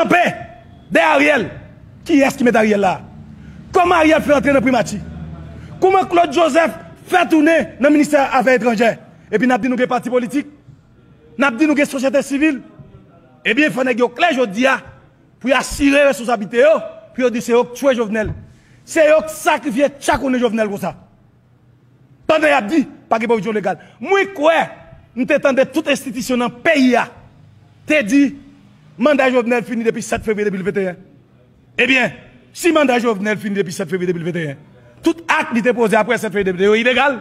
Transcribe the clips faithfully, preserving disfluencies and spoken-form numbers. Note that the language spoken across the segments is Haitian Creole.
kanpe dèyè Ariel. Kiyès ki met Ariel la? Kòman Ariel fè antre nan primati? Kòman Claude Joseph fè tounen nan ministè afè etranjè? Epi n ap di nou gen pati politik? N ap di nou gen sosyete sivil? Ebyen, fò nèg yo klè jodi a pou yo asire responsablite yo, pou yo di se yo k tchwe Jovenel. Se yo k sakrifye, tchakonnen Jovenel konsa. Pandan y ap di pa gen pwovizyon legal. Mwen kwè m te tande tout enstitisyon nan peyi a te di manda Jovenel fini depi sèt fevriye de mil venteyen. Ebyen, si manda Jovenel fini depi sèt fevriye de mil venteyen, tout ak li te poze apre sèt fevriye de mil venteyen yo ilegal.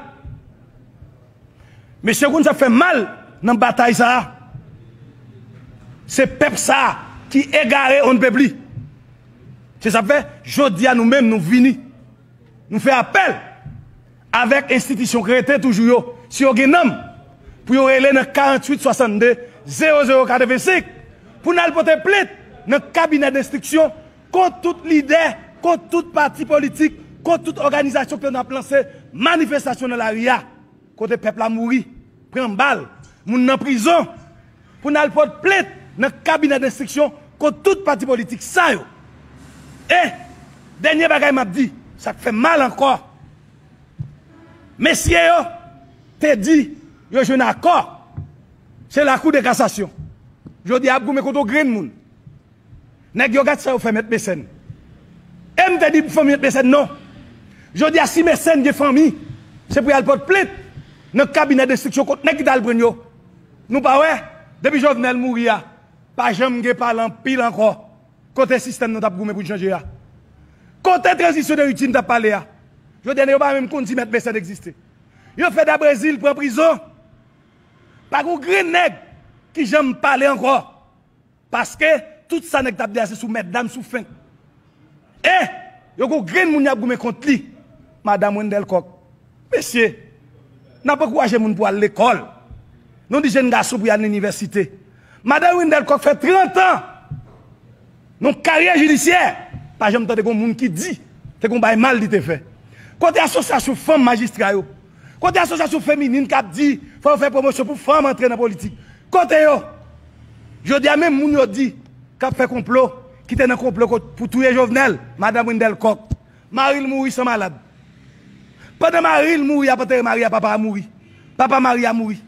Mesye, konn sa k fè m mal nan batay sa a? Se pèp sa a ki egare on ne peut plus. Se sa k fè, jodi a nou menm nou vini. Nou fè apèl avèk enstitisyon k rete toujou yo, si yo gen nanm, pou yo rele nan karanntuit swasannde zewo zewo katrevensenk, pou n al pote plent nan kabinè denstriksyon kont tout lidè, kont tout pati politik, kont tout òganizasyon ke n ap lanse manifestasyon nan lari a, kote pèp la mouri, pran bal, moun nan prizon, pou n al pote plent nan kabinè denstriksyon kont tout pati politik sa yo. E dènye bagay m ap di, sa k fè m mal ankò, mesye yo te di yo jwenn akò, se lakou de kasasyon. Jodi a ap goumen kont yon grenn moun. Nèg yo, gad sa yo fè Mèt Mesèn. E m te di fanmi Mèt Mesèn non. Jodi a si Mesèn gen fanmi, se pou y al pote plent nan kabinè denstriksyon kont nèg ki t al pran yo. Nou pa wè, depi Jovenel mouri a, pa janm gen pale anpil ankò. Kote sistèm nou t ap goumen pou n chanje a? Kote tranzisyon de ripti m t ap pale a? Jodi a nèg yo pa menm konn si Mèt Mesèn egziste. Yo fè Dabrezil pran prizon. Pa gen yon grenn nèg ki janm pale ankò. Paske tout sa nèg t ap di a se sou mètdam, sou fent. E yo gon grenn moun y ap goumen kont li. Madanm Wendell Coq. Mesye, n ap ankouraje moun pou al lekòl. Nou di jèn gason pou y al nan inivèsite. Madanm Wendell Coq fè trant an nan karyè jidisyè. Pa janm tande gon moun ki di te gon bay mal li te fè. Kote asosyasyon fanm majistra yo? Kote asosyasyon feminin k ap di fò yo fè pwomosyon pou fanm antre nan politik? Kote yo? Jodi a menm moun yo di k ap fè konplo, ki te nan konplo pou touye Jovenel, madanm Wendell Coq. Mari l mouri san malad. Pandan mari l mouri ap antere mari a, papa a mouri. Papa mari a mouri.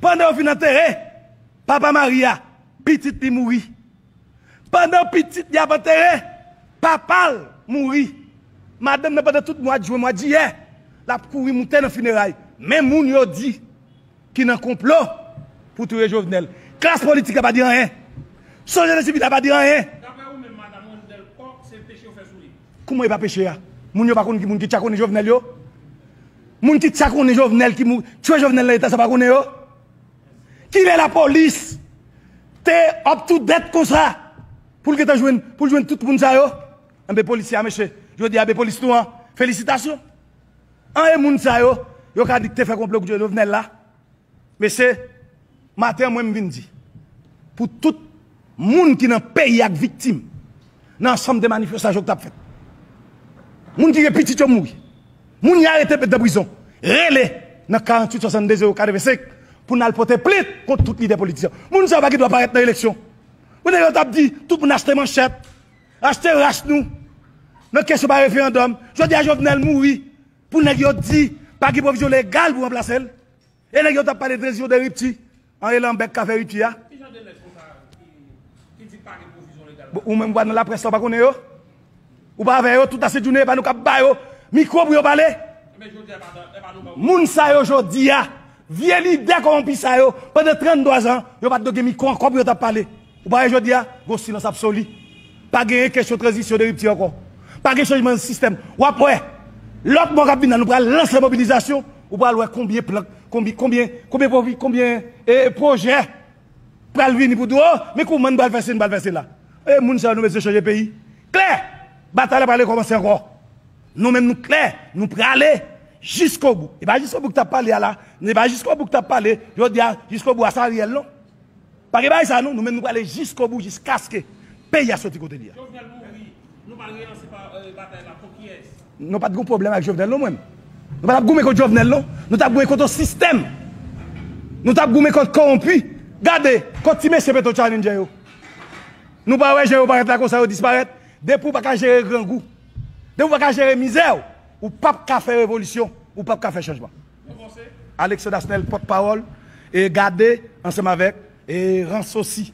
Pandan yo fin antere papa mari a, pitit li mouri. Pandan pitit li ap antere, papa l mouri. Madanm nan pandan tout mwa jen, mwa jiyè, l ap kouri moute nan fineray. Men moun yo di ki nan konplo pou touye Jovenel. Klas politik la pa di anyen. Sosyete sivil la pa di anyen. Daprè ou menm, madanm Wendell Coq, se peche yo fè sou li? Kouman e pa peche a? Moun yo pa konn ki moun ki tchakonnen Jovenel yo? Moun ki tchakonnen Jovenel, ki mou-, tchwe Jovenel nan eta sa, pa konnen yo? Kilè lapolis te up to date konsa pou l gentan jwenn, pou l jwenn tout moun sa yo? Enben polisye a, mesye, jodi a, enben polis nou an, felisitasyon. An e moun sa yo, yo ka di k te fè konplo kont Jovenel la? Mesye, maten an mwen m vin di, pou tout moun ki nan peyi a k viktim nan ansanm de manifestasyon k t ap fèt, moun ki gen pitit yo mouri, moun y arete met nan prizon, rele nan karanntuit swasannde zewo katrevensenk pou n al pote plent kont tout lidè politisyen. Moun sa yo pa gen dwa parèt nan eleksyon. Moun sa yo t ap di tout moun achte manchèt, achte rach nou nan kesyon pa referandòm. Jodi a Jovenel mouri pou nèg yo di pa gen pwovizyon legal pou ranplase l. E nèg yo t ap pale de tranzisyon de ripti. An e Lambèk ka fè ripti a? Ki jan de nèg konsa ki, ki di pa gen pwovizyon legal? Bon, ou menm ou pa nan laprès la, ou pa konnen yo? Ou pa avè yo tout ase jounen, e pa nou k ap ba yo mikwo pou yo pale? Moun sa yo jodi a, vye lidè kòwonpi sa yo, pandan tranntwa zan, yo pa t dwe gen mikwo ankò pou yo t ap pale. Ou pa wè jodi a, gon silans absoli. Pa genyen kesyon tranzisyon de ripti ankò. Pa gen chanjman sistèm. W ap wè, lòt mwa k ap vin la, nou pral lanse mobilizasyon, ou pral wè konbyen plan, konbyen, konbyen, konbyen pwovi-, konbyen, e, pwojè pral vini pou di, o, men kouman n pral fè se, n pral fè se la. E moun sa yo, nou bezwen chanje peyi. Klè! Batay la pral rekòmanse ankò. Nou menm nou klè, nou prale jiskobou. E pa jiskobou k t ap pale a la, e pa jiskobou k t ap pale, jodi a, jiskobou a sa Ariel non. Pa gen bagay sa non, nou menm nou prale jiskobou jiskaske peyi a soti kote li a. Jovenel mouri, nou pral relanse pa, e, batay la kont kiyès? Nou pa t gon pwoblèm ak Jovenel non, mwen. Nou pa t ap goumen kont Jovenel non. Nou t ap goumen kont yon sistèm. Nou t ap goumen kont kòwonpi. Gade, kont ti mesye Petro Challenger yo. Nou pa wè jan yo parèt la konsa, yo disparèt. Depi w pa ka jere grangou, depi w pa ka jere mizè w, ou p ap ka fè revolisyon, ou p ap ka fè chanjman. Alexandre Asnel, pòtpawòl, e gade ansanm avèk e Ransosi.